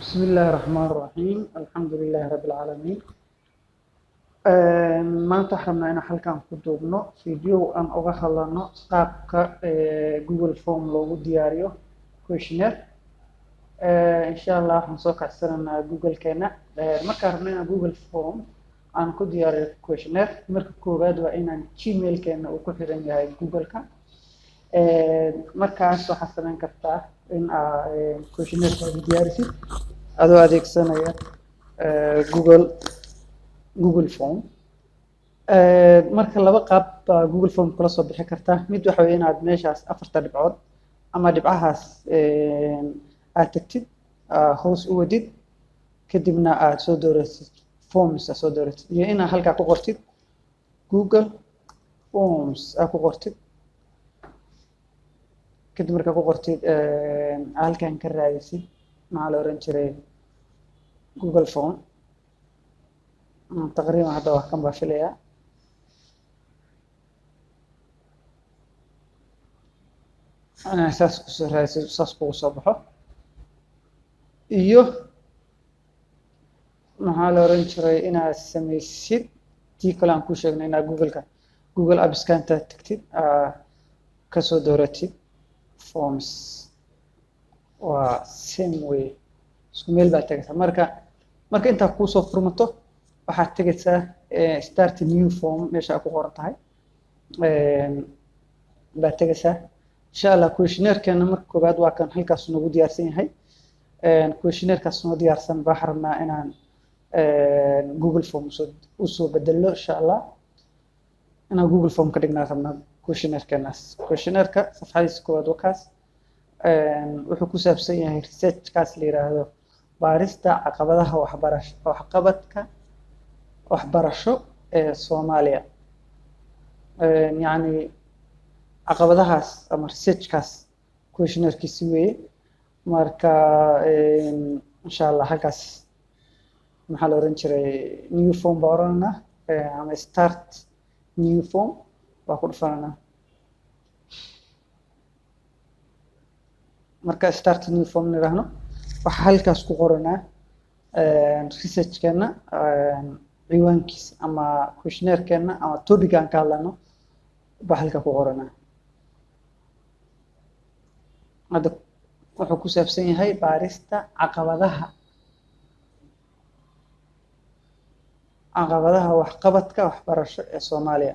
بسم الله الرحمن الرحيم، الحمد لله رب العالمين. Maanta waxaan rabnaa inaan halkan ku duubno video aan uga hadlano qaabka Google Form loogu diyaariyo questionnaire. Insha Allah waxaan soo kacsanaynaa Google-keena. Markaan rabno inaan Google Form aan ku diyaariyo questionnaire, marka koowaad waa inaan Gmail-keena uu ku xiran yahay Google-ka. Markaas waxaad samayn kartaa in aa questionnaire-kaaga diyaarisid adoo adeegsanaya Google Form. Marka laba qaab baa Google Form kula soo bixi kartaa. Mid waxa weeye inaad meeshaas afarta dhibcood ama dhibcahaas aad tagtid, hoos u wadid, kadibna aad soo dooratid Forms, aad soo dooratid, iyo inaad halkaa ku qortid Google Forms aad ku qortid. Kadib markaa ku qortid, halkan ka raadisid, maxaa la oran jiray, Google Form. Taqriiban hadda wax kan baa filayaa inaad saas kusoo raadisid, saas kugu soo baxo. Iyo maxaa la oran jiray, inaad samaysid tii kale aan kuu sheegnay, inaad Google-ka, Google Apps-ka intaad tagtid, kasoo dooratid Forms. Waa same way, isku meel baad tegaysaa. Marka intaa kuusoo furmato, waxaad tegaysaa "Start new form", meesha ay ku qoran tahay baad tegaysaa. Insha Allah questionnaire-keena marka koowaad waa kan halkaas noogu diyaarsan yahay. Questionnaire-kaas noo diyaarsan baa waxaan rabnaa inaan Google Form usoo bedelno. Insha Allah inaan Google Form ka dhignaa rabnaa questionnaire-keenaas. Questionnaire-ka safxadiisa koowaad waa kaas. Wuxuu ku saabsan yahay research-kaas la yiraahdo baarista caqabadaha waxbarasho, waxqabadka waxbarasho ee Soomaaliya. Yacni caqabadahaas ama research-kaas questionnaire-kiisi weeye. Marka insha Allah halkaas, maxaa la oran jiray, "New form" baa orananaa ama "Start new form" waa ku dhufananaa. Marka "Start new form" nidhaahno, waxaa halkaas ku qoranaa research-keena ciwaankiisa ama questionnaire-keena ama topic aan ka hadlano baa halka ku qoranaa. Hadda wuxuu ku saabsan yahay baarista caqabadaha waxqabadka waxbarasho ee Soomaaliya.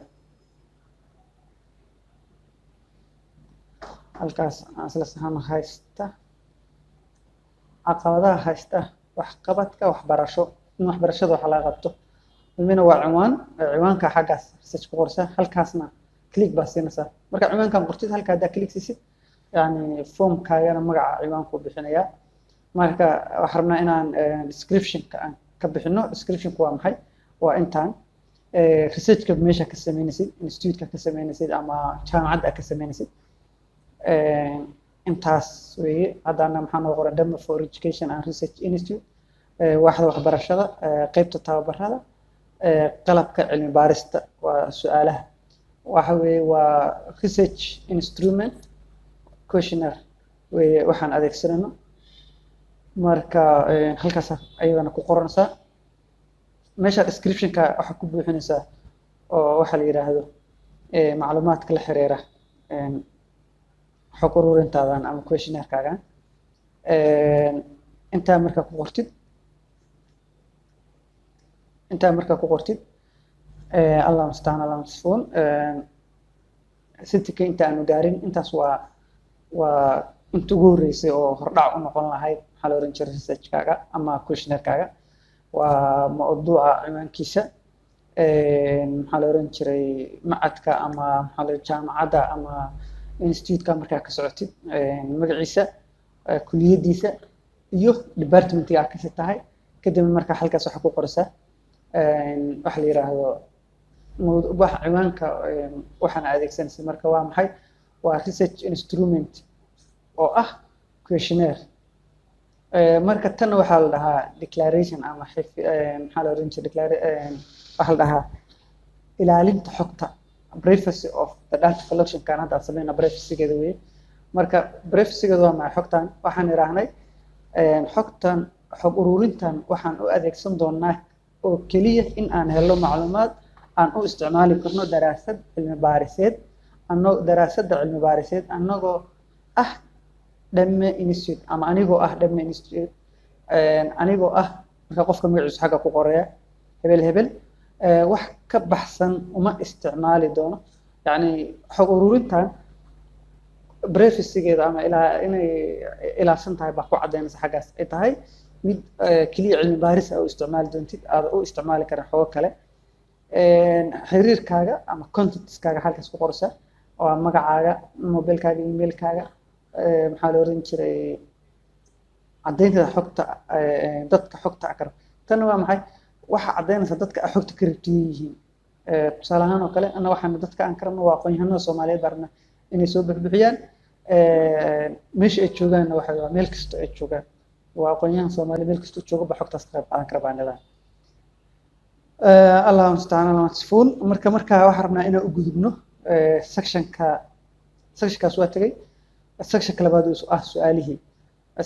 Halkaas aan isla saxano, haysta caqabadaha haysta waxqabadka waxbarasho, in waxbarashada wax laga qabto. Mina waa ciwaan, ciwaanka xaggaas research ku qorsa, halkaasna click baa siinaysaa. Marka ciwaankan qortid, halka haddaa click siisid, yani formkaagana magaca ciwaanku bixinayaa. Marka waxaan rabnaa inaan description-ka aan ka bixino. Description-ku waa maxay? Waa intaan research-ka meesha ka sameynaysid, institute-ka ka sameynaysid ama jaamacadda ka sameynaysid, intaas weeye. Haddana maxaa noo qoran? Dama for Education and Research Institute, waaxda waxbarashada, qeybta tababarada, qalabka cilmi baarista waa su-aalaha. Waxa weeye waa research instrument questionnaire weeye waxaan adeegsanayno. Marka halkaas ayadana ku qoranaysaa. Meesha description-ka waxaa ku buuxinaysaa oo waxa la yidhaahdo macluumaadka la xiriira xog uruurintaadan ama questionnaire-kaagan. Intaa markaa ku qortid, Allah mustacaan, Allah masfuun sitika inta aanu gaarin. Intaas waa inta ugu horreysay oo hordhac u noqon lahayd, maxaa la oran jiray, research-kaaga ama questionnaire-kaaga. Waa mawduuca ciwaankiisa, maxaa la oran jiray, macadka ama maxaa la jaamacadda ama institute-ka markaa ka socotid magaciisa, kuliyaddiisa iyo department-iga aad kasi tahay. Kadibna markaa halkaas waxaa ku qoraysaa waxa la yiraahdo wax ciwaanka waxaan adeegsanaysa. Marka waa maxay? Waa research instrument oo ah questionnaire. Marka tan waxaa la dhahaa declaration ama maxaa la oran jiray, waxaa la dhahaa ilaalinta xogta, privacy of the data collection. Kan hadda aad sameyna privacy-geeda weeye. Marka privacy-geeda waa maxay? Xogtan waxaan idhaahnay xogtan Xog ururintan waxaan u adeegsan doonaa oo keliya in aan helo macluumaad aan u isticmaali karno daraasad cilmi baariseed, ano daraasadda cilmi baariseed, anagoo ah Dhamme Institute ama anigoo ah Dhamme Institute, anigoo ah. Marka qofka magaciisu xagga ku qoraya, hebel hebel, wax ka baxsan uma isticmaali doono. Yacni xog ururintan privacy-geeda ama ilaa inay ilaalsan tahay baa ku caddaynaysa xaggaas, ay tahay mid keliya cilmi baaris ah u isticmaali doontid, aada u isticmaali karin xogo kale. Xiriirkaaga ama contacts-kaaga halkaas ku qoraysa, waa magacaaga, mobilkaaga, emailkaaga, maxaa la oran jiray, caddaynta xogta dadka xogta kara. Tan waa maxay? Waxa caddaynaysa dadka a xogta ka rabtiyan yihiin. Tusaale ahaan oo kale, anna waxaan dadka aan ka rabno waa aqoon-yahanada Soomaaliyeed baa rabna inay soo buxbuxiyaan. Meesha ay joogaanna waxa waa meel kasta ay joogaan, waa aqoon-yahan Soomaaliya meel kasta jooga ba xogtaas ka qayb qaadan kara baa nidaam. Allahu mustacaan alaa yasifuun. Marka waxaan rabnaa inaan u gudubno sectionka. Sectionkaas waa tegey. Sectionka labaad oo ah su-aalihii.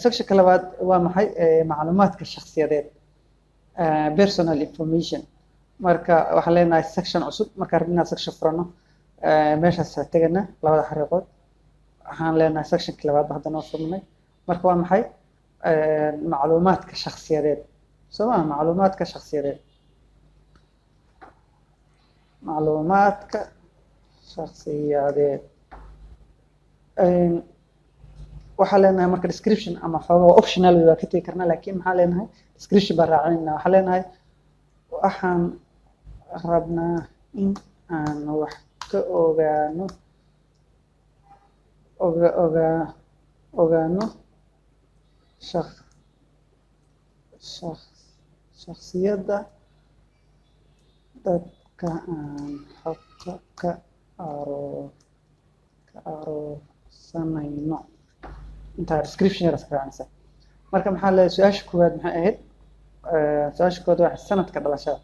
Sectionka labaad waa maxay? Macluumaadka shakhsiyadeed, personal information. Marka waxaan leenahay section cusub. Markaan rabno inaan section furano, meeshaas tegana, labada xariiqood. Waxaan leenahay sectionka labaad ba hadda noo furnay. Marka waa maxay? Macluumaadka shakhsiyadeed, soo maa? Macluumaadka shakhsiyadeed, macluumaadka shakhsiyadeed. Waxaan leenahay marka description ama xoogaa waa optional, waa ka tegi karnaa, laakiin maxaa leenahay? Description baan raacinayna. Waxaan leenahay waxaan rabnaa in aan wax ka ogaano oga ogaa ogaano shak shak shakhsiyadda dadka aan xogta ka aroorsanayno. Intaa description yar iska raacinaysa. Marka maxaa leeyahay? Su-aasha koowaad maxay ahayd? Su-aasha koowaad waa sanadka dhalashada,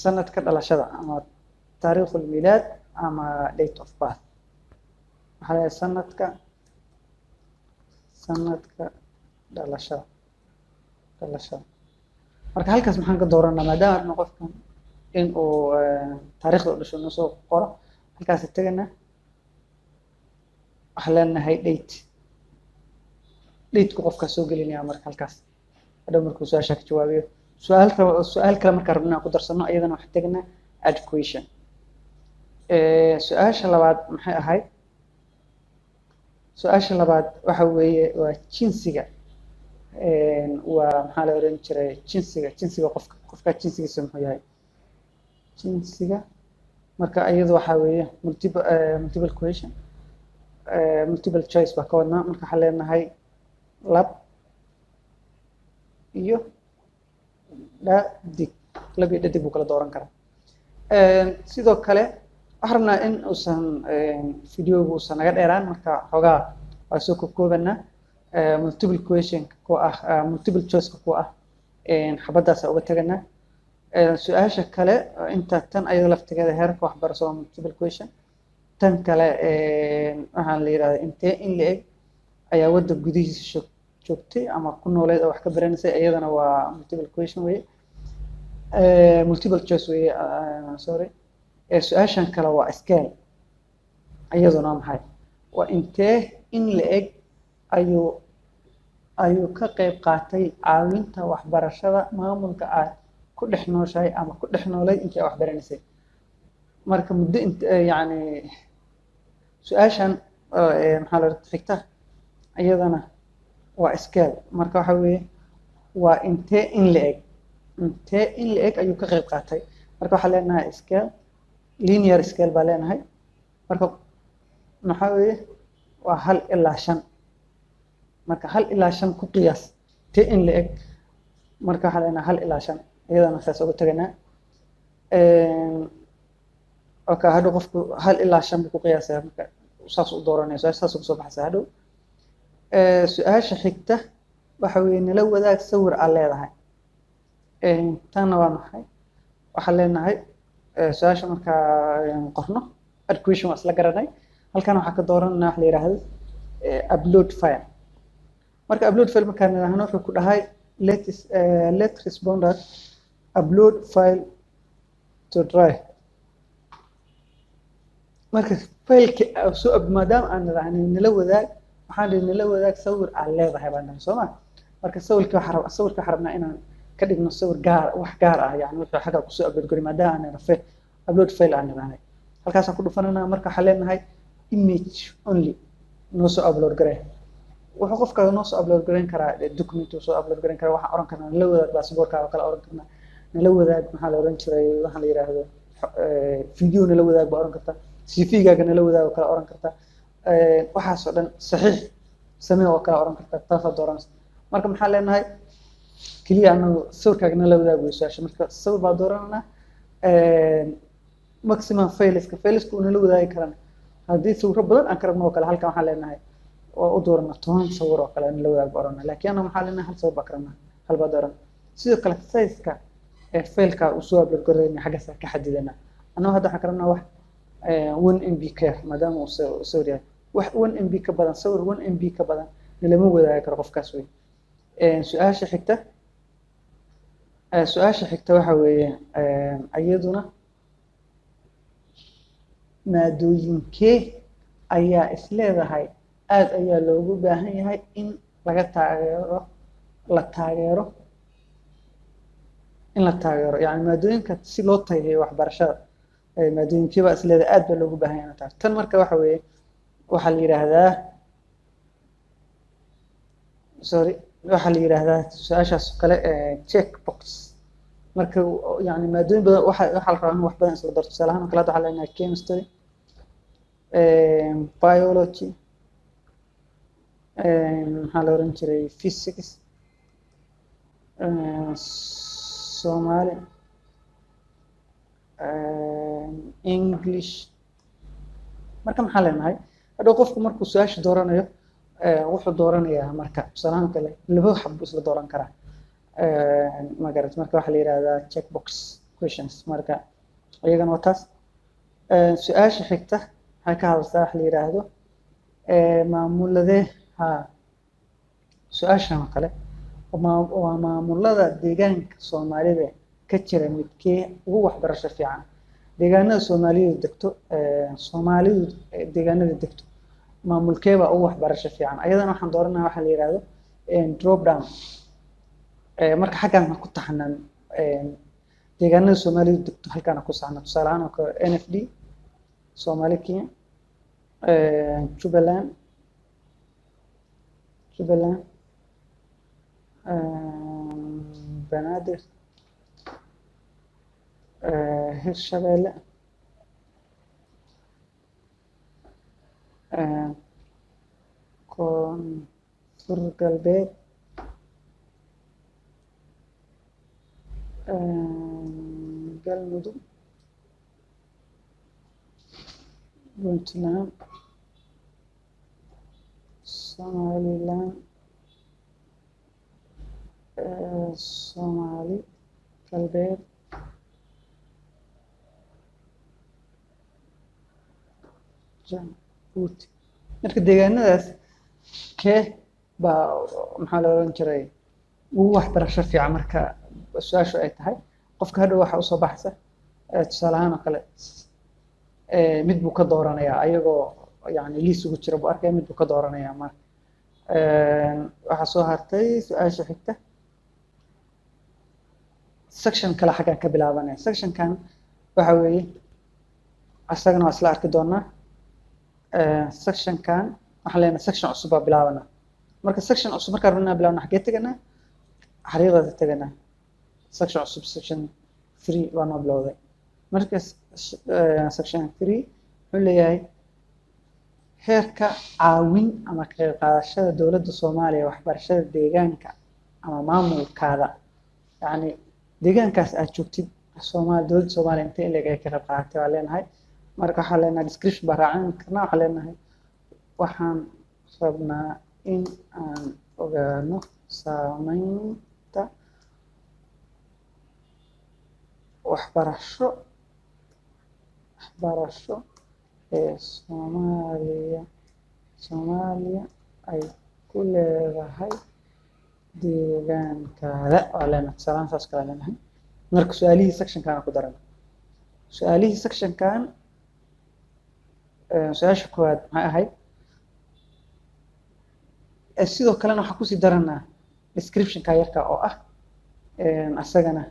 sanadka dhalashada ama taariikhul miilaad ama date of birth. Waxaa leeyahay sanadka dhalashada. Marka halkaas maxaan ka dooranaa? Maadaama rabno qofkan in uu taariikhda u dhasho noo soo qoro, halkaas tegana, waxaan leenahay date. Dateku qofkaa soo gelinaya. Marka halkaas hadhow markuu su-aasha ka jawaabiyo, su-aal rabo, su-aal kale markaan rabno inaan ku darsano, iyadana waxaan tegnaa add question. Su-aasha labaad maxay ahayd? Su-aasha labaad waxa weeye waa jinsiga, waa maxaa la oran jiray, jinsiga qofka, qofka jinsigiisa muxuu yahay, jinsiga. Marka iyadu waxaa weeye multiple question, multiple choice baa ka wadnaa. Marka waxaan leenahay lab iyo dhadig, lab iyo dhadig buu kala dooran karaa. Sidoo kale waxaan rabnaa in uusan videogu uusan naga dheeraan, marka xoogaa waa soo kokoobanaa. Multiple question ku ah, multiple choice ku ah, xabaddaasa uga teganaa. Su-aasha kale inta tan ayada laftigeeda heerka waxbarasho waa multiple question. Tan kale waxaan la yidhahdaa intee in la eg ayaa wadda gudihiisa joogtay ama ku nooleed oo wax ka baranaysay? Iyadana waa multiple question weye, multiple choice weye, sorry. Su-aashan kale waa scale. Iyaduna waa maxay? Waa intee in la eg ayuu ka qayb qaatay caawinta waxbarashada maamulka aad ku dhex nooshahay ama ku dhex noolayd intii aad wax baranaysay? Marka muddo int yacni su-aashan maxaa la xigta iyadana waa scale. Marka waxa weeye waa intee in la eg, intee in la eg ayuu ka qayb qaatay. Marka waxaan leenahay scale, linear scale baa leenahay. Marka maxaa weeye? Waa 1 ilaa 5. Marka 1 ilaa 5 ku qiyaas intee in la eg. Marka waxaan leenahay 1 ilaa 5, iyadana saas uga teganaa. Okay, hadhow qofku 1 ilaa 5 buu ku qiyaasaya. Marka saas u dooranaya su-aasha, saas ugu soo baxaysa hadhow. Su-aasha xigta waxa weeye nala wadaag sawir aad leedahay. Tanna waa maxay? Waxaan leenahay su-aasha markaa qorno, add question waa isla garanay. Halkan waxaa ka dooranayna wax la yidhaahdo upload file. Marka upload file markaan nidhaahno, wuxuu ku dhahay Let respondent upload file to drive. Marka faylka soo, maadaama aan nirahnay nala wadaag, waxaan dhihi nala wadaag sawir aad leedahay baan dhahay, soo ma? Marka sawirka waxaa rabnaa inaan ka dhigno sawir gaar, wax gaar ah, yani wuxuu xagga kusoo upload garay, maadaama aan nirahnay upload file aan nirahnay. Halkaasaan ku dhufananaa. Marka waxaan leenahay image only noo soo upload garay. Wuxuu qofka noo soo upload garan karaa document uu soo upload garan karaa. Waxaan oran karnaa nala wadaag baasaboorkaaga oo kale oran karnaa, nala wadaag, maxaa la oran jiray, waxaa la yidhaahdo video nala wadaag baa oran kartaa, CV-gaaga nala wadaag oo kale oran kartaa, waxaasoo dhan saxiix samee oo kale oran kartaa. Taasaa dooranaysa. Marka maxaa leenahay? Keliya anagu sawirkaaga nala wadaag wey su-aasha. Marka sawir baa doorananaa. Maximum fileska, fileska uu nala wadaagi karana, haddii sawiro badan aan ka rabno oo kale, halkan waxaan leenahay waa u doorana 10 sawir oo kale nala wadaag baa oranaa. Laakiin anagu maxaa leenahay? Hal sawir baa ka rabnaa, hal baa dooran. Sidoo kale size-ka ee fileka uu soo upload garayna xaggaas ka xadidana. Annagu hadda waxaan ka rabnaa wax 1 MB ka yar, maadaama uu sawir yahay. Wax 1 MB ka badan, sawir 1 MB ka badan nalama wadaagi karo qofkaas wey. Su-aasha xigta waxa weeye iyaduna maadooyinkee ayaa isleedahay aada ayaa loogu baahan yahay in laga taageero, la taageero, in la taageero, yani maadooyinka si loo tayeeyo waxbarashada, maadooyinkee baa isleedahay aad baa loogu baahan yahay in la taageero? Tan marka waxa weeye waxaa la yidhaahdaa, sorry, waxaa la yidhaahdaa su-aashaas oo kale check box. Marka yani maadooyin badan waxaa la rabaa in wax badan isla darto. Tusaale ahaan oo kale, hadda waxaa leenahay chemistry, biology, maxaa la oran jiray, physics, Somali, English. Marka maxaa leenahay? Hadhow qofku markuu su-aasha dooranayo, wuxuu dooranayaa, marka tusaale ahaan kale, laba xab buu isla dooran karaa, ma garat? Marka waxaa la yidhahdaa check box questions. Marka iyagana waa taas. Su-aasha xigta waxay ka hadlaysaa waxa la yidhaahdo maamuladee. Ha, su-aashan oo kale waa maamulada deegaanka Soomaalida ka jira midkee ugu waxbarasho fiican? Deegaanada Soomaalidu degto, Soomaalidu deegaanada degto, maamulkee baa ugu waxbarasho fiican? Ayadana waxaan dooranaya waxa la yidhaahdo drop down. Marka xaggaan ku taxnaan deegaanada Soomaalidu degto, halkaana ku saxna. Tusaale ahaan oo kale NFD, Soomaali Kenya, Jubbaland, Jubbaland, Banaadir, Hirshabeelle, Koonfur Galbeed, Galmudug, Puntland, Somaliland, Soomaali Galbeed, Jabuuti. Marka deegaanadaas kee baa, maxaa la oran jiray, ugu waxbarasho fiican? Marka su-aashu ay tahay, qofka hadhow waxa usoo baxaysa, tusaale ahaan oo kale, mid buu ka dooranayaa, ayagoo yani liis ugu jira buu arkaya, mid buu ka dooranayaa. Marka waxaa soo hartay su-aasha xigta, section kale xaggaan ka bilaabanaya. Sectionkan waxa weeye, isagana waa isla arki doonaa. Sectionkan waxaan leenahay section cusub baa bilaabanaa. Marka section cusub markaan rabnaa bilaabna, xaggee teganaa? Xariiqada teganaa. Section cusub, section 3 baa noo bilowday. Marka section 3 wuxuu leeyahay heerka caawin ama ka qayb qaadashada dowladda Soomaaliya waxbarashada deegaanka ama maamulkaada, yacni deegaankaas aad joogtid, Soomaali, dowladda Soomaaliya intee in le'eg ay ka qayb qaadatay baan leenahay. Marka waxaan leenahay description baa raacin karnaa. Waxaan leenahay waxaan rabnaa in aan ogaano saameynta waxbarasho ee Soomaaliya ay ku leedahay Deegaankaada waa leenahay, tusaalahaan saas kala leenahay. Marka su-aalihii sectionkan ku darana, su-aalihii sectionkan, su-aasha koowaad maxay ahayd? Sidoo kalena waxaan kusii daranaa descriptionka yarka oo ah asagana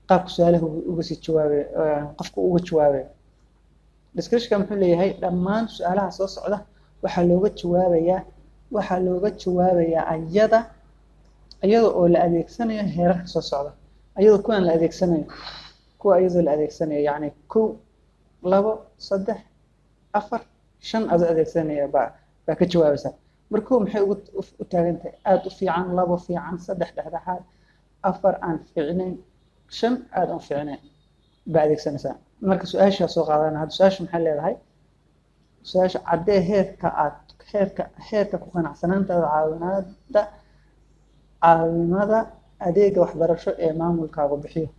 qaabka su-aalaha uga sii jawaabay, qofka uga jawaabayo. Descriptionka muxuu leeyahay? Dhammaan su-aalaha soo socda waxaa looga jawaabayaa iyada oo la adeegsanayo heerarka soo socda, iyadoo kuwan la adeegsanayo, kuwa iyadoo la adeegsanayo, yacni kow, labo, saddex, afar, shan adoo adeegsanaya baa ka jawaabaysaa. Marka kow maxay ugu u taagan tahay? Aada u fiican. Labo, fiican. Saddex, dhexdhexaad. Afar, aan fiicnayn. Shan, aada u fiicnayn baa adeegsanaysaa. Marka su-aashaa soo qaadana hadda. Su-aasha maxay leedahay? Su-aasha: caddee heerka aad heerka ku qanacsanaantaada caawimada adeega waxbarasho ee maamulkaagu bixiyo,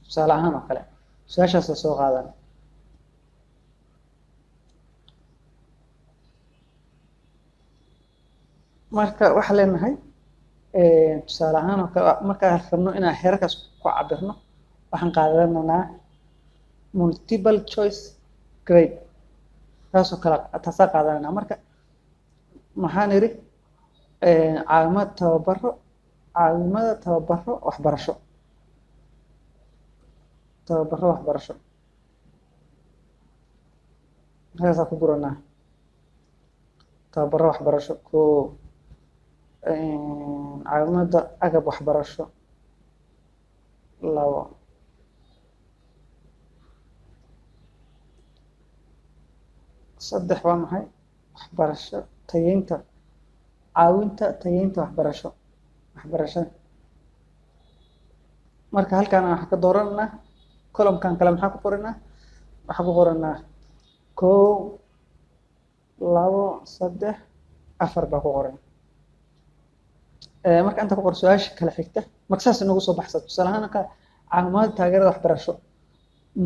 tusaale ahaan oo kale. Su-aashaasa soo qaadana. Marka waxaan leenahay, tusaale ahaan oo kale, markaan rabno inaan heerarkaas ku cabirno, waxaan qaadanaynaa multiple choice grade, taasoo kale taasaa qaadanayna. Marka maxaan idhi? Caawimad tababaro, caawimada tababaro waxbarasho, tababaro waxbarasho, halkaasaa ku guranaa tababaro waxbarasho. Koo, caawimada agab waxbarasho. Labo, saddex waa maxay? Waxbarasho tayeynta, caawinta tayeynta waxbarasho, waxbarashada. Marka halkaan waxaan ka dooranaa columnkan kale. Maxaa ku qoranaa? Waxaa ku qoranaa kow, labo, saddex, afar baa ku qoran. Marka inta ku qor su-aasha kale xigta. Marka saas inagu soo baxsa, tusaale ahaan ka caawimaada taageerada waxbarasho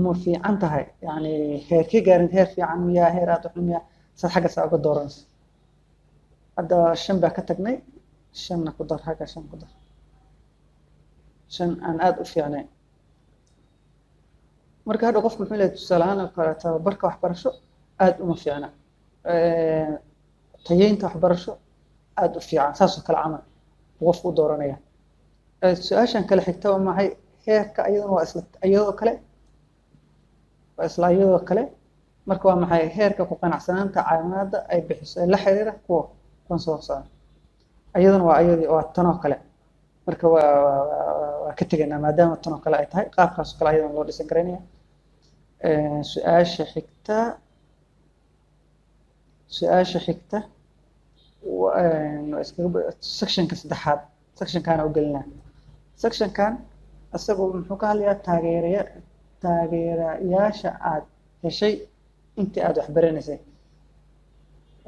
ma fiican tahay, yani heerkee gaarin? Heer fiican miyaa? Heer aad u xun miyaa? Saad xagga saa uga dooranaysa. Hadda shan baa ka tagnay, shanna ku dar xagga, shan ku dar, shan aan aada u fiicnayn. Marka hadha qofku muxuu leeyahay? Tusaale ahaan oo kale, tababarka waxbarasho aada uma fiicna, tayeynta waxbarasho aada u fiican, saas oo kale camal buu qofku u dooranaya. Su-aashan kale xigta waa maxay? Heerka iyaduna waa isla iyadoo kale, waa isla iyadoo kale. Marka waa maxay heerka ku qanacsanaanta caawimaadda ay bixiso ee la xiriira kuwan soo socda? Iyaduna waa iyadii, waa tanoo kale. Marka waa ka tegaynaa maadaama tanoo kale ay tahay. Qaabkaas oo kale ayadana loo dhisan karaynaya. Su-aasha xigta waa iskaga sectionka saddexaad. Sectionkaana u gelinaa. Sectionkan isagu muxuu ka hadlayaa? Taageerayaasha aad heshay intii aad waxbaranaysay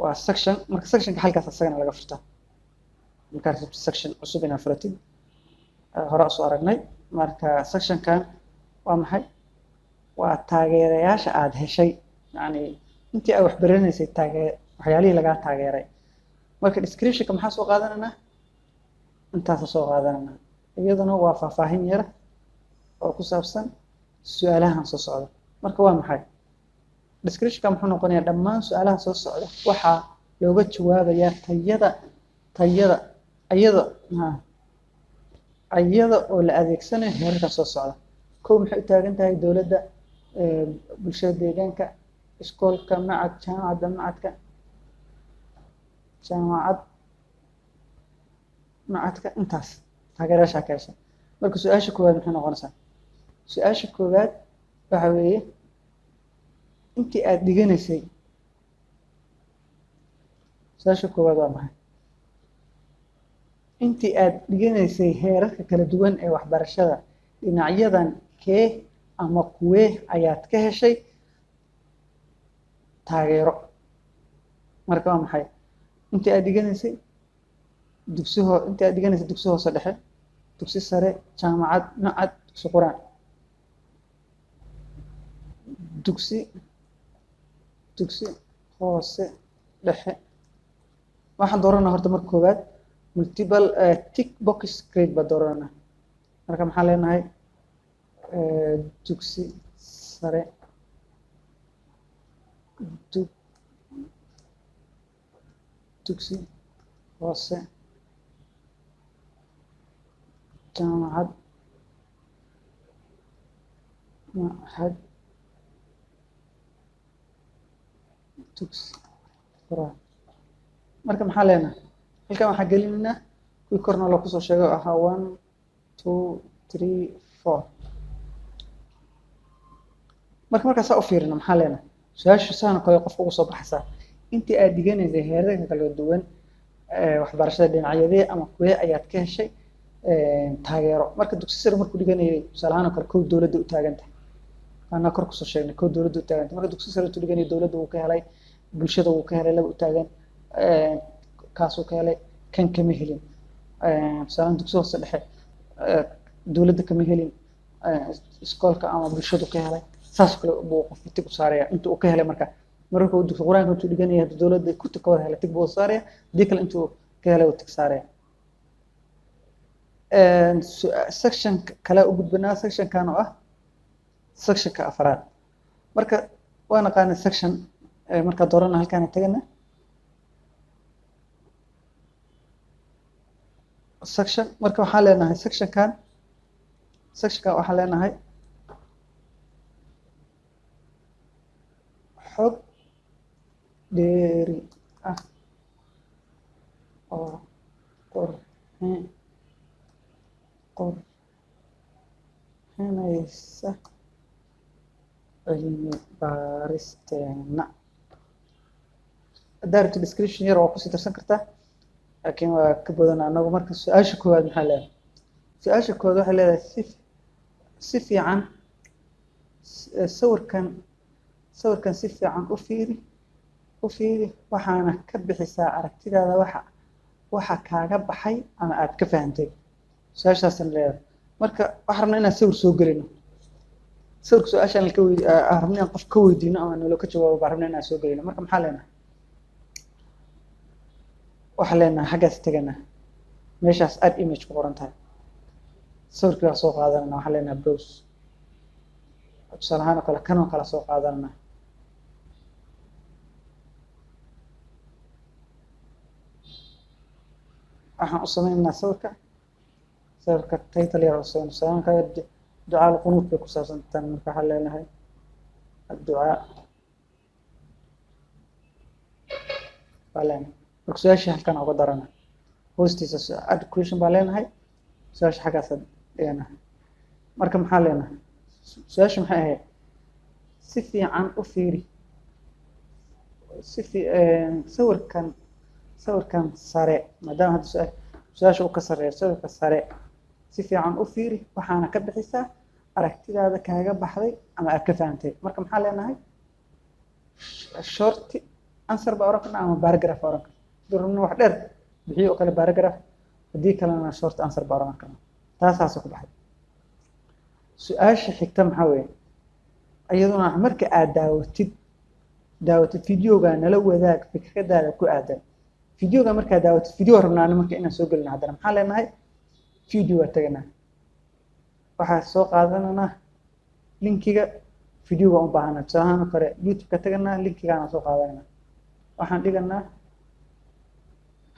waa section. Marka sectionka halkaas isagana laga furtaa markaad rabtid section cusub inaad furatid. Hore usoo aragnay. Marka sectionkan waa maxay? Waa taageerayaasha aad heshay, yacni intii aad waxbaranaysay, waxyaalihii lagaa taageeray. Marka descriptionka maxaa soo qaadanaynaa? Intaasa soo qaadananaa. Iyaduna waa faahfaahin yara oo ku saabsan su-aalahan soo socda. Marka waa maxay descriptionka? Muxuu noqonayaa? Dhammaan su-aalaha soo socda waxaa looga jawaabayaa tayada iyada oo la adeegsanayo heerarka soo socda. Kow maxay u taagan tahay? Dowladda, bulshada deegaanka, iskoolka, macad, jaamacadda, macadka, jaamacad, macadka. Intaas taageerayaashaa ka heshay. Marka su-aasha koowaad maxay noqonaysaa? Su-aasha koowaad waxa weeye: intii aad dhiganaysay, su-aasha koowaad waa maxay? Intii aad dhiganaysay heerarka kala duwan ee waxbarashada, dhinacyadan kee ama kuwee ayaad ka heshay taageero? Marka waa maxay? Intii aad dhiganaysay dugsi hoo intii aad dhiganaysay dugsi hoose dhexe, dugsi sare, jaamacad, macad, dugsi qur-aan, dugsi hoose dhexe. Waxaan dooranaa horta marka koowaad Multiple tick box create baa dooranaa. Marka maxaa leenahay? Dugsi sare, dugsi hoose, jaamacad, machad, dugsi quraan. Marka maxaa leenahay? Halkan waxaa gelinaynaa kuwii korna loo kusoo sheegay oo ahaa one, two, three, four. Marka markaa saa u fiirino, maxaa leenahay? Su-aashu saan oo kale qofka ugu soo baxaysaa: intii aad dhiganaysay heerarka kala duwan waxbarashada, dhinacyadee ama kuwee ayaad ka heshay taageero? Marka dugsi sare markuu dhiganayay, tusaale ahaan oo kale, kow dowladda u taagan tahay, anaa kor kusoo sheegnay, kow dowladda u taagan tahay. Marka dugsi sare intuu dhiganayay, dowladda wuu ka helay, bulshada wuu ka helay, laba u taagan kaasuu ka helay, kan kama helin. Tusaale, dugsi hoose dhexe dowladda kama helin, iskoolka ama bulshadu ka helay. Saas kale buu qofku tick u saaraya inta uu ka helay. Marka marka uu dugsi quraanka intuu dhiganaya, haddii dowladda kurti ka wada helay, tick buu saaraya, haddii kale intuu ka helay uu tick saaraya. Section kale u gudbanaa, sectionkan oo ah sectionka afraad. Marka waa naqaana section markaa doorana, halkaana tagana section. Marka waxaan leenahay sectionkan waxaan leenahay xog dheeri ah oo qurxinaysa cilmi baaristeena. Haddaa rabto description yar waa kusii darsan kartaa, laakiin waa ka badan anagu. Marka su-aasha koowaad maxaa leedahay? Su-aasha koowaad waxay leedahay: si fiican sawirkan si fiican u fiiri, waxaana ka bixisaa aragtidaada waxa kaaga baxay ama aad ka fahantay. Su-aashaasaan leedahay. Marka waxaan rabnaa inaan sawir soo gelino. Sawirka su-aashaan ka wey aan rabno inaan qof ka weydiino ama nalo ka jawaabo baan rabnaa inaan soo gelino. Marka maxaa leenahay? Waxaan leenahay xaggaas teganaa, meeshaas add image ku qoran tahay, sawirkii baa soo qaadanana. Waxaan leenahay browse. Tusaale ahaan oo kale, kanoo kale soo qaadanana. Waxaan u sameynaynaa sawirka title yar u sameyn. Tusaale ahaan kale, ducaa alqunuud bay ku saabsan tahay. Marka waxaan leenahay adducaa baa leenahay. Marka su-aashii halkan uga darana, hoostiisa add question baa leenahay, su-aasha xaggaasa dhigana. Marka maxaa leenahay? Su-aasha maxay ahayd? Si fiican u fiiri si fi sawirkan sare, maadaama hadda su-aasha uu ka sarreeyo. Sawirka sare si fiican u fiiri, waxaana ka bixisaa aragtidaada kaaga baxday ama aad ka fahantay. Marka maxaa leenahay? Short answer baa oran karna ama paragraph baa oran karna. Haddii rabno wax dheer bixiyo oo kale, paragraph, haddii kalena short answer baa oran karna. Taasaasa ku baxday. Su-aasha xigta maxaa weeye? Iyaduna marka aad daawatid videoga, nala wadaag fikradaada ku aadan videoga. Markaad daawatid video rabnaana marka inaan soo gelino haddana, maxaa leenahay? Video waa taganaa, waxaa soo qaadananaa linkiga videoga u baahana. Tusaale ahaan oo kale, YouTube-ka taganaa, linkigaana soo qaadananaa, waxaan dhiganaa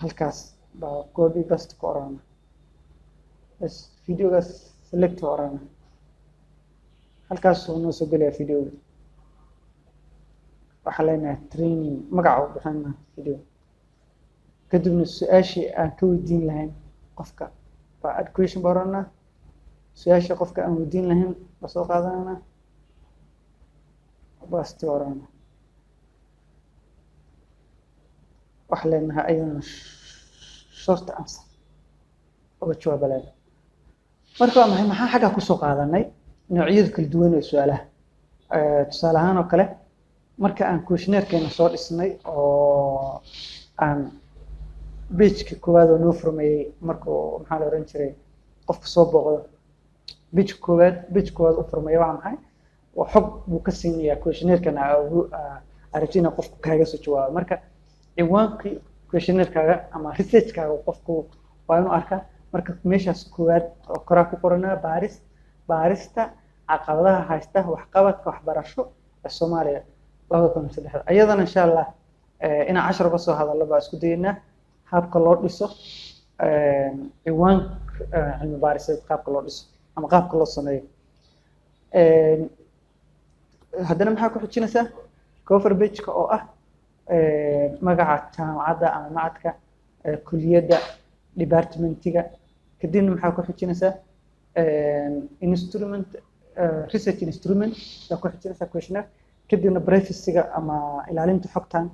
halkaas baa copy paste ku oranaa bas, videogaas select ku oranaa, halkaasuu noo soo gelayaa videoga. Waxaa leenahay training, magaca u bixinaa video. Kadibna su-aashii aan ka weydiin lahayn qofka baa add question baa oranaa, su-aasha qofka aan weydiin lahayn baa soo qaadananaa, paste oranaa. Waxaa leenahay ayadana short answer uga jawaaba leenahay. Marka waa maxay? Maxaa xaggaa kusoo qaadanay? Noocyada kala duwan ee su-aalaha. Tusaale ahaan oo kale, marka aan questionnaire-keena soo dhisnay oo aan page-ka koowaad oo noo furmayey, markuu, maxaa la oran jiray, qofka soo booqdo page koowaad u furmaya, waa maxay? Waa xog buu ka siinayaa questionnaire-kana aragti inaa qofku kaaga soo jawaabo. Marka ciwaankii questionnaire-kaaga ama research-kaaga qofku Waa inuu arkaa. Marka meeshaas koowaad oo koraa ku qoranaa baarista caqabadaha haysta waxqabadka waxbarasho ee Soomaaliya 2003. Iyadana insha Allah inaan cashar uga soo hadallo baa isku dayeynaa, habka loo dhiso ciwaan cilmi baariseed, qaabka loo dhiso ama qaabka loo sameeyo. Haddana maxaa ku xijinaysaa? Cover page-ka oo ah magaca jaamacadda ama macadka, kuliyadda, departmentiga. Kadibna maxaa ku xijinaysaa? Instrument, research instrument baa ku xijinaysaa, questionnaire. Kadibna privacy-ga ama ilaalinta xogtan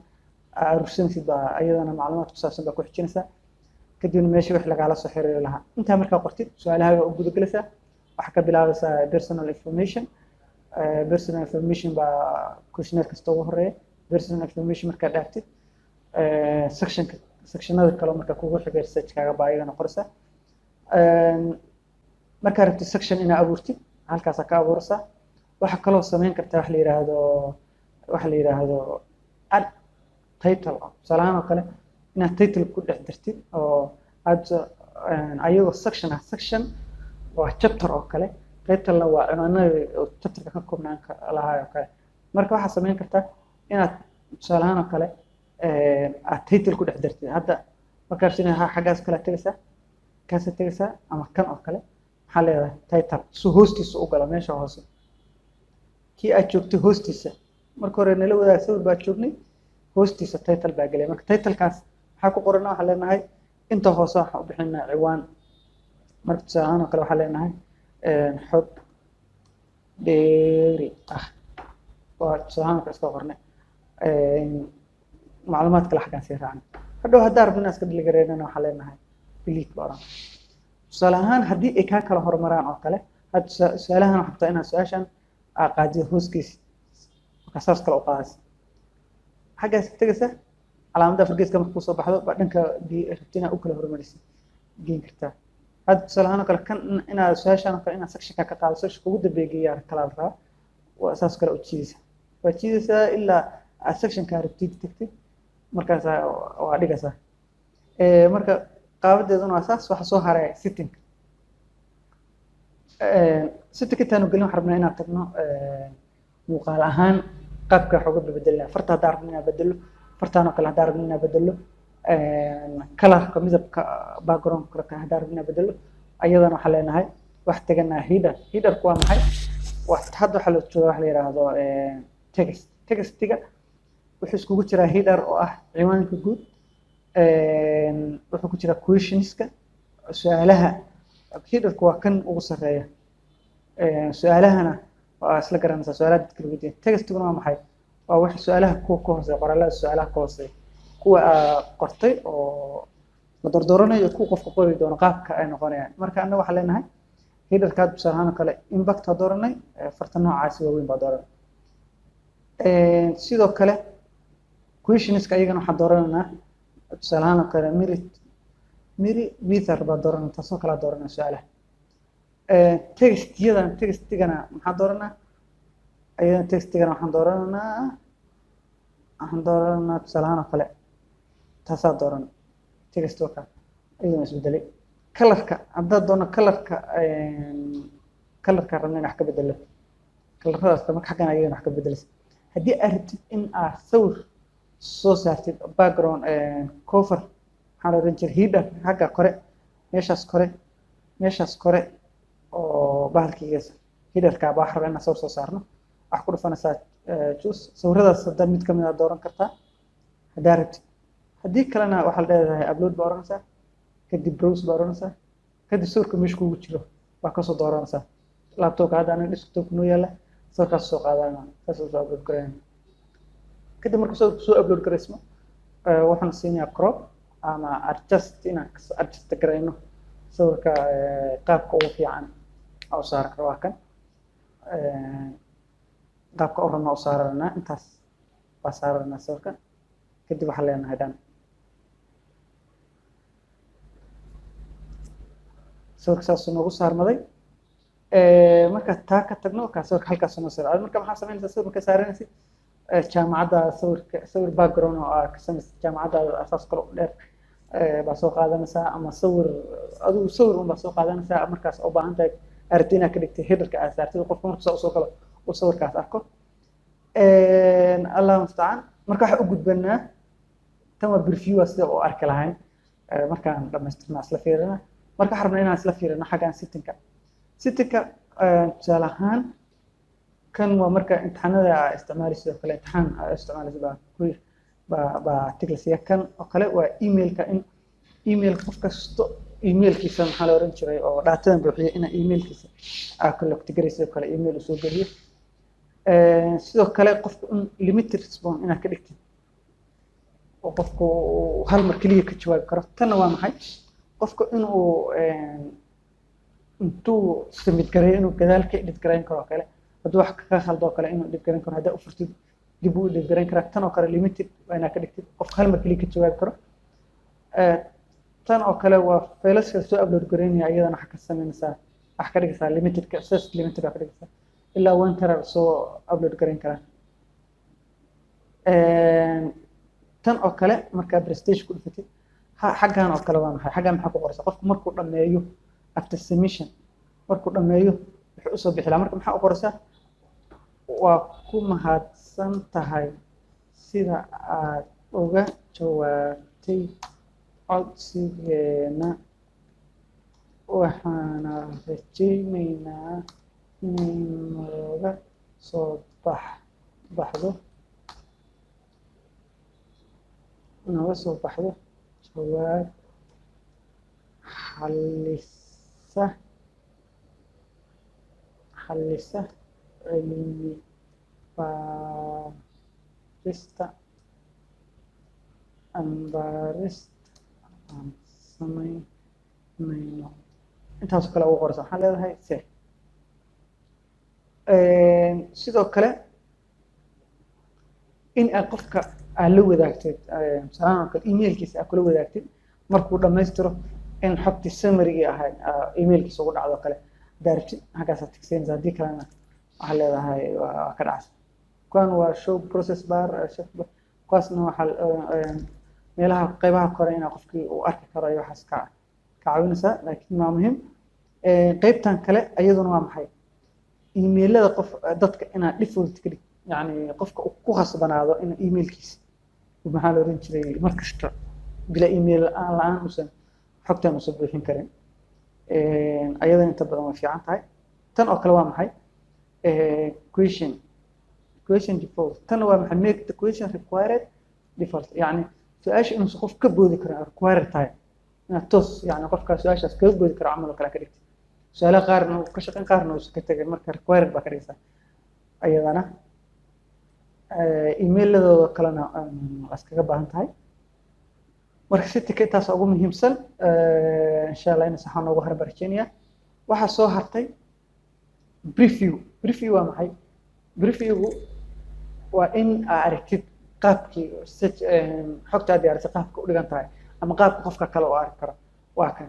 aruursanaysid baa iyadana macluumaad ku saabsan baa ku xijinaysaa. Kadibna meesha wix lagaala soo xiriiri lahaa. Intaa markaa qortid, su-aalahaaga u gudagelaysaa. Waxaa ka bilaabaysaa personal information. Personal information baa questionnaire kasta ugu horeeya. Personal information markaa dhaaftid, sectionka, sectionada kale markaa kugu xigay researchkaaga baa iyagana qoraysaa. Markaa rabtid section inaa abuurtid, halkaasaa ka abuuraysaa. Waxaa kaloo samayn kartaa waxa la yidhaahdo add title. Tusaale ahaan oo kale, inaad title ku dhex dirtid oo aad ayagoo section ah. Section waa chapter oo kale, titlena waa cinwaanada oo chapterka ka koobnaan lahaa oo kale. Marka waxaad samayn kartaa inaad tusaale ahaan oo kale aad title ku dhex dartid. Hadda markaa rabtid xaggaas kale tegaysaa, kaasaad tegaysaa, ama kan oo kale maxaa leedahay? Title, si hoostiisa u gala meesha hoose kii aad joogtay hoostiisa. Marka hore nala wadaag sawir baa joognay, hoostiisa title baa gelaya. Marka titlekaas maxaa ku qorana? Waxaan leenahay inta hoose waxaan u bixinaa ciwaan. Marka tusaale ahaan oo kale waxaan leenahay xog dheeri ah. Waa tusaale ahaan oo kale iska qornay, macluumaad kale xaggaan sii raacnay. Hadhow haddaan rabno inaan iska delete gareynana, waxaan leenahay delete ba oran. Tusaale ahaan, haddii ay kaa kala horumaraan oo kale, hadda su-aalahan waxaa rabtaa inaad su-aashan aa qaadido hooskiisa. Markaa saas kale u qaadaysa, xaggaas tegaysa, calaamadda fargeeska marka kusoo baxdo baa dhanka rabti inaad u kala horumarisid geen kartaa. Hadda tusaale ahaan oo kale, kan inaad su-aashan oo kale inaad sectionka ka qaado, sectionka ugu dambeeya geeyaa kala la rabaa. Waa saas kale u jiidaysa, waa jiidaysaa ilaa aad sectionka rabtid tagtid, markaasaa waa dhigaysaa. Marka qaabadeeduna waa saas. Waxa soo haray setting. Setting intaanu gelin, waxaan rabnaa inaan tagno muuqaal ahaan qaabka wax uga bedelnaa. Farta haddaan rabno inaan bedelo, fartaan oo kale haddaan rabno inaan bedelo, colorka, midabka background haddaan rabno inaan bedelo, ayadana waxaan leenahay wax teganaa header. Headerku waa maxay? Waa hadda waxaa loo jooga waxa la yidhaahdo text. Textiga wuxuu iskugu jiraa header oo ah ciwaanka guud, wuxuu ku jiraa questionska, su-aalaha. Headerku waa kan ugu sarreeya, su-aalahana waa isla garanaysaa, su-aalaha dadka lagu weydiiya. Textiguna waa maxay? Waa wax su-aalaha kuwa ka hooseeya, qoraalada su-aalaha ka hooseeya, kuwa aa qortay oo la doordooranayo, kuwa qofka qori doono qaabka ay noqonayaan. Marka annaga waxaan leenahay headerkaa tusaale ahaan oo kale impact waa dooranay, farta noocaasi waaweyn baa dooranay. Sidoo kale questionska ayagana waxaan dooranaynaa tusaale ahaan oo kale Merriweather baa dooranay, taasoo kalea dooranay su-aalaha. Textiyadan, textigana maxaa dooranaa? Ayadana textigana waxaan dooranaa tusaale ahaan oo kale taasaa dooran text waka, iyadana isbedelay. Colorka haddaad doono, colorka rabna in wax ka bedelo, coloradaas marka xaggan ayadana wax ka bedelaysa. Haddii aad rabtid in aad sawir soo saartid background cover, maxaa la oran jiray, header xagga kore, meeshaas kore oo bahalkiigaas headerka baa wax rabaa inaan sawir soo saarno, waxaa ku dhufanaysaa choose. Sawiradaas hadda mid kamid a dooran kartaa haddaa rabtid. Haddii kalena waxaa la leedahay upload baa oranaysaa, kadib browse baa oranaysaa, kadib sawirka meesha kugu jiro baa kasoo dooranaysaa. Laptopka hadda aniga desktopka noo yaalla, sawirkaas soo qaadana, saas soo upload garayna. Kadib markuu sawirku soo upload garaysmo, waxaan siinayaa crop ama adjust, inaan adjust garayno sawirka qaabka ugu fiican u saari karo. Waa kan qaabka u rabna u saaranaa, intaas baa saaranaa sawirka. Kadib waxaan leenahay done. Sawirka saasuu noogu saarmaday. Marka taa ka tagno, kaa sawirka halkaas noo saar. Marka maxaa samaynaysaa sawir marka saaranaysid? Jaamacadda sawirka, sawir background oo aa ka samaysay jaamacadda, asaas kale u dheer Baa soo qaadanaysaa ama sawir, adigu sawir un baa soo qaadanaysaa. Markaas u baahan tahay aragti inaad ka dhigtay headerka aad saartid, qofka markuu saa usoo galo uu sawirkaas arko. Allah mustacaan. Marka waxaa u gudbanaa tan waa preview, sida u arki lahayn markaan dhamaystirna isla fiirina. Marka waxaan rabnaa inaan isla fiirino xaggan settingka. Settingka tusaale ahaan kan waa marka imtixaanada aa isticmaalaysid oo kale, imtixaan aa isticmaalaysid baa ku baa tick la siiya. Kan oo kale waa emailka, in email qof kasto emailkiisa, maxaa la oran jiray, oo datadan buuxiyo ina emailkiisa aa collect garaysid oo kale, email uu soo geliyo. Sidoo kale qofka in limited response inaad ka dhigtid oo qofku uu hal mar keliya ka jawaabi karo. Tanna waa maxay? Qofka inuu intuu submit gareeyo inuu gadaal ka edit garayn karo oo kale, hadduu wax ka khaldo oo kale inuu edit garayn karo, haddaa u furtid dib uu edit garayn karaa. Tan oo kale limited waa inaad ka dhigtid, qofka hal mar keliya ka jawaabi karo. Tan oo kale waa faylaska soo upload garaynaya. Iyadana waxaa ka samaynaysaa, waxaa ka dhigaysaa limited, size limited waa ka dhigaysaa, ilaa 1 tera soo upload garayn karaa. Tan oo kale markaa presentation ku dhufatid, xaggan oo kale waa maxay? Xaggan maxaa ku qoraysa? Qofku markuu dhammeeyo, after submission markuu dhammeeyo, wuxuu usoo bixi lahaa. Marka maxaa u qoraysaa? Waa ku mahadsan tahay sida aad uga jawaabtay codsigeena, waxaana rajaynaynaa inay nooga soo baxdo jawaab xallisa cilmi baarista aan samaynayno. Intaasoo kale ugu qoraysa. Waxaan leedahay save. Sidoo kale in aad qofka aad la wadaagtid, tusaalahan oo kale emailkiisa aad kula wadaagtid markuu dhammaystiro, in xogtii summarygii ahayd emailkiisa ugu dhacdo kale haddaa rabtid, halkaasaad tigseynaysa. Haddii kalena waxaa leedahay waa ka dhacsa. Kuwan waa show process bar, kuwaasna waxaa meelaha qeybaha kore inaa qofkii uu arki karo iyo waxaas ka caawinaysaa, laakiin waa muhiim. Qeybtan kale iyaduna waa maxay? Emailada qof dadka inaad default ka dhig, yani qofka uu ku khasbanaado in emailkiisa, maxaa la oran jiray, mar kasta bila email la-aan uusan xogtan uusan buuxin karin. Ayadana inta badan way fiican tahay. Tan oo kale waa maxay? Question default. Tan waa maxay? Make the question required default, yani su-aasha inuusan qof ka boodi karin, required tahay inaad toos, yani qofkaa su-aashaas kaga boodi karo camal oo kale ka dhigtay. Su-aalaha qaarna uu ka shaqeyn, qaarna uusan ka tegin, marka required baa ka dhigaysaa. Ayadana emailadooda kalena waa iskaga baahan tahay. Marka settingka intaas ugu muhiimsan. Insha Allah ina saxaan noogu haran baan rajeynaya. Waxaa soo hartay preview. Preview waa maxay? Previewgu waa in aa aragtid qaabkii xogta aad diyaarisay qaabka u dhigan tahay ama qaabka qofka kale u arki karo. Waa kan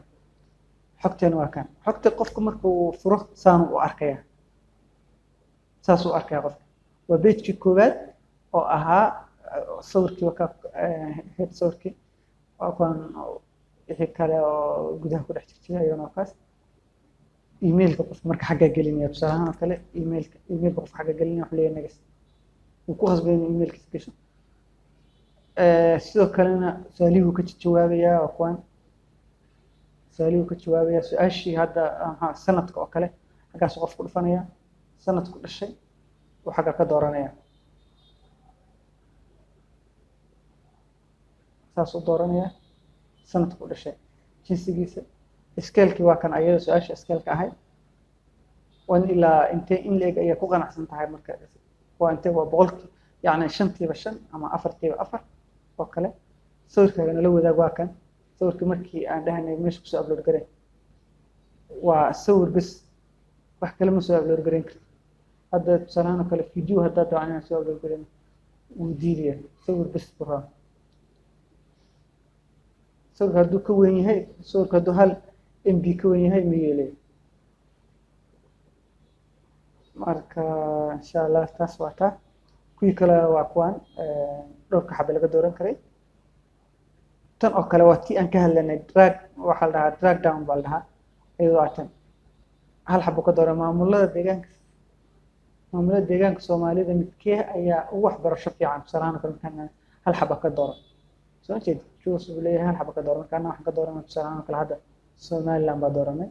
xogteen, waa kan xogta. Qofka markuu furo saanu u arkaya, saas u arkaya qofka. Waa pagekii koowaad oo ahaa sawirkii, waa ka head sawirkii, waa kuwan wixii kale oo gudaha ku dhex jirjiray ayagana waa kaas. Emailka qofka marka xaggaa gelinaya, tusaale ahaan oo kale emailka qofka xaggaa gelinaya, wuxuu leeyahay next, wuu ku khasbay inuu emailkiisa gasho. Sidoo kalena su-aalihii ka jawaabayaa, waa kuwan su-aalihii ka jawaabaya. Su-aashii hadda maxaa sanadka oo kale, xaggaasuu qofku dhufanaya, sanadku dhashay uu xagga ka dooranaya, saas u dooranaya sanadku dhashay, jinsigiisa, scalekii waa kan, ayada su-aasha scaleka ahayd, 1 ilaa intee in la eg ayaa ku qanacsan tahay. Marka waa intee? Waa 100kii, yacni 5tiiba 5 ama 4tiiba 4 oo kale. Sawirkaaga nala wadaag, waa kan sawirkii markii aan dhahnay meesha kusoo upload gareyn. Waa sawir bes, wax kale ma soo upload gareyn karti. Hadda tusaalahaan oo kale video haddaad dabcan inaan soo upload gareyn, wuu diidaya, sawir bes buu rabaa. Sawirka hadduu ka weyn yahay, sawirka hadduu 1 MB ka weyn yahay, ma yeelayo. Marka insha Allah taas waa taa. Kuwii kale waa kuwan dhowrka xabe laga dooran karay. Tan oo kale waa tii aan ka hadlanay, drag waxaa la dhahaa, drag down baa la dhahaa. Iyadoo waa tan, hal xabo ka doora. Maamulada deegaanka Soomaalida midkee ayaa ugu waxbarasho fiican? Tusaalahaan oo kale, markaan hal xaba ka dooro, soo jeed, choose buu leeyahay, hal xaba ka dooro. Markaana waxaan ka dooranay, tusaalahaan oo kale, hadda Somaliland baa dooranay.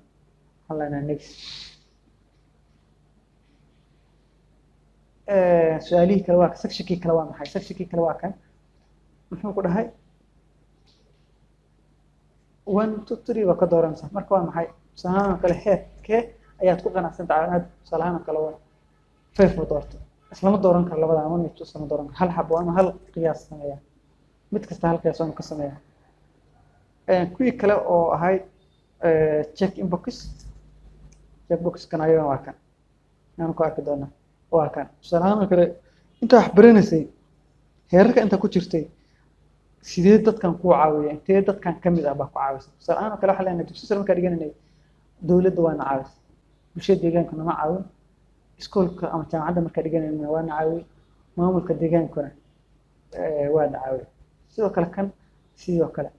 Waxaan leenahay next. Su-aalihii kale waa sectionkii kale. Waa maxay sectionkii kale? Waa kan. Muxuu ku dhahay? One, two, three baa ka dooranaysaa. Marka waa maxay? Tusaalahaan oo kale, heerkee ayaad ku qanacsan tahay inaad, tusaalahaan oo kale, waa five u doorto. Islama dooran karo labadan, one iyo two islama dooran karo. Hal xabo ama hal qiyaas sameeyaa, mid kasta hal qiyaas waa ka sameeyaa. Kuwii kale oo ahayd check in box, check boxkan ayagana waa kan aan ku arki doonaa. Waa kan, tusaalahaan oo kale, intaa wax baranaysay, heerarka intaa ku jirtay, sidee dadkan kuu caawiya? Intee dadkan ka mid ah baa ku caawisa? Tusaale ahaan oo kale, waxaa leenahay dugsi sare markaa dhigananay, dowladda waana caawisa, bulshada deegaanka nama caawin. Iskoolka ama jaamacadda markaa dhiganayna waana caawiy, maamulka deegaankuna waana caawiy. Sidoo kale kan, sidoo kale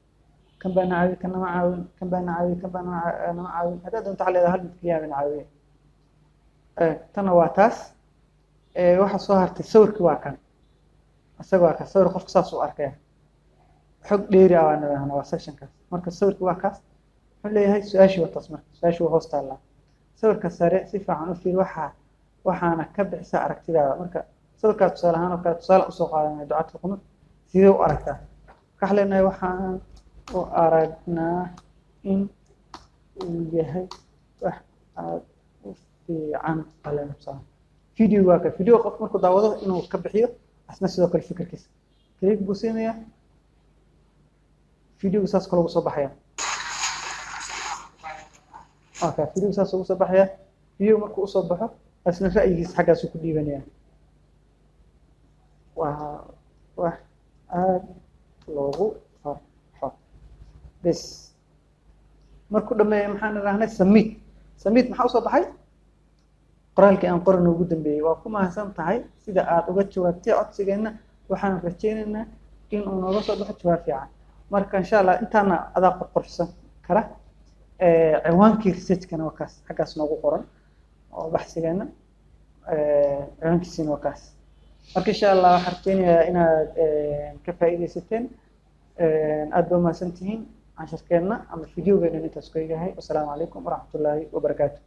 kan baa na caawiy, kan nama caawin, kan baa na caawiy, kan baa nama caawin. Haddaad doonto waxaa leedahay hal mid keliya baa na caawiye. Tanna waa taas. Waxaa soo hartay sawirkii, waa kan isaga, waa kan sawir. Qofka saas u arkaya, xog dheeri ah waa nidhaahna, waa sectionkaas. Marka sawirkii waa kaas. Wuxuu leeyahay su-aashii waa taas. Marka su-aashii waa hoos taallaa. Sawirka sare si fiican u fiir, waxaana ka bixisaa aragtidaada. Marka sawirkaas, tusaale ahaan oo kale, tusaale usoo qaadanaya, ducaadka qunut sidee u aragtaa? Waxaan leenahay waxaan u aragnaa in uu yahay wax aad u fiican baa leenahay, tusaale. Video waa ka video, qof markuu daawado inuu ka bixiyo asna sidoo kale fikirkiisa. Click buu siinayaa, videoga saas kale ugu soo baxaya. Okay, videoga saas ugu soo baxaya. Video markuu usoo baxo, asna ra'yigiisa xaggaasuu ku dhiibanaya. Waa wax aad loogu farxo. Bes, markuu dhameeyo, maxaan idhahnay? Submit. Submit. Maxaa usoo baxay? Qoraalkii aan qoran ugu dambeeyey. Waa ku mahadsan tahay sida aad uga jawaabtay codsigeenna. Waxaan rajaynaynaa in uu nooga soo baxo jawaab fiican. Marka insha Allah intaana adaa qorqorsan kara. Ciwaankii researchkana waa kaas xaggaas noogu qoran, oo baxsigeenna ciwaankiisiina waa kaas. Marka insha Allah waxaan rajaynayaa inaad ka faa'iidaysateen. Aad ba umahadsan tihiin. Casharkeenna ama videogeena intaas ku egahay. Wasalaamu calaykum waraxmatullaahi wabarakaatu.